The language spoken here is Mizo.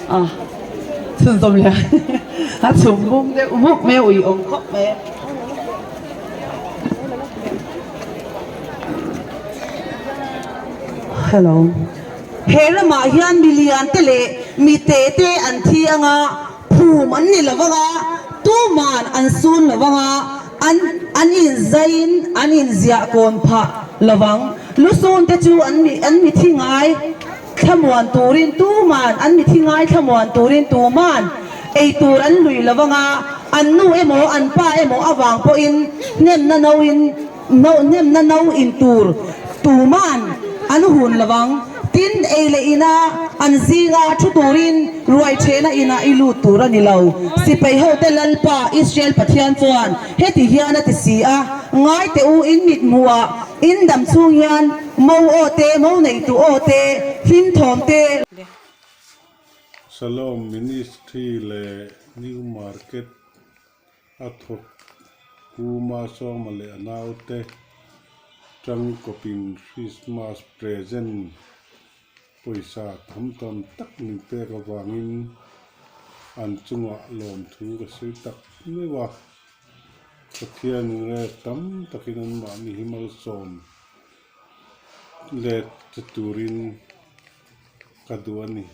A chhunzawm leh a chhum bung deuh vuk mai a ui awm khawp mai a. Hello. He ramah hian mi lian te leh mi te te an thi anga phum an ni lo vanga tuman an sun lo vanga an an inzaiin an inziah kawn phah lo vang. Lusun te chu an mi an mi thi ngai. Thlamuan turin tuman an mithi ngai thlamuan turin tuman ei tur an lui lo vang a, an nu emaw an pa emaw avang pawhin hnemna no in no hnemna no in tur tuman an hun lo vang. Tin, ei leh ina an zinga thu turin ruai thehna inah i lut tur a ni lo. Sipai hote Lalpa Israel Pathian chuan heti hian a ti si a, Ngai teh u, in mithmuhah in dam chhung hian Mo aw te, mo neitu aw te, hlim thawm te. Shalom Ministry leh New Market a thawk Pu Masawma leh a naute tangkawpin Christmas present pawisa tham tam tak min pek avangin an chungah lawmthu ka sawi tak meuh a, Pathian inrek tam takin anmahni hi malsawm. Let che turin ka duh a ni.